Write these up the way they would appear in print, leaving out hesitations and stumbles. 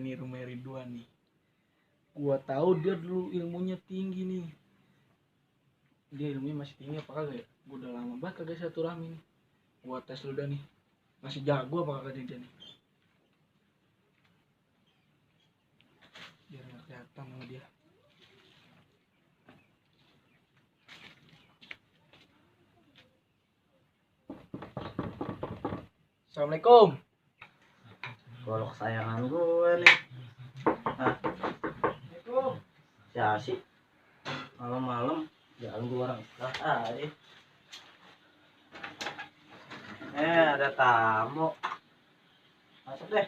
nih rumah Ridwan nih. Gua tahu dia dulu ilmunya tinggi nih. Dia ilmunya masih tinggi apa kagak ya? Gua udah lama banget kagak silaturahmi nih. Gua tes lu dah nih. Masih jago apa kagak dia nih? Biar nggak kelihatan sama dia. Assalamualaikum. Kalau kesayangan gue nih. Assalamualaikum. Si Asik malam-malam ganggu orang istirahat aja. Ada tamu. Masuk deh.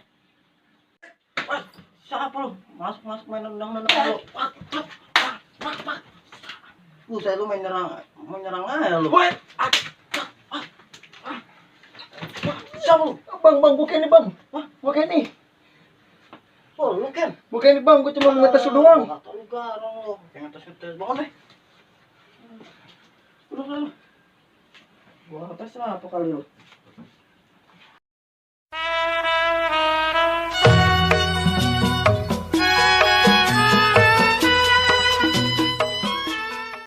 Wah, siapa lu? Masuk main nendang lu. Saya lu main nyerang aja lu. Woi, Siapa lu? bang, bukan nih bang. Hah? Bukan nih. Oh, lu kan? Bukan nih bang, gua cuma mau ngetes lu doang. Gua kata lu garong lu. Pengen ngetes banget deh. Udah. Gua ngetes apa kali lu?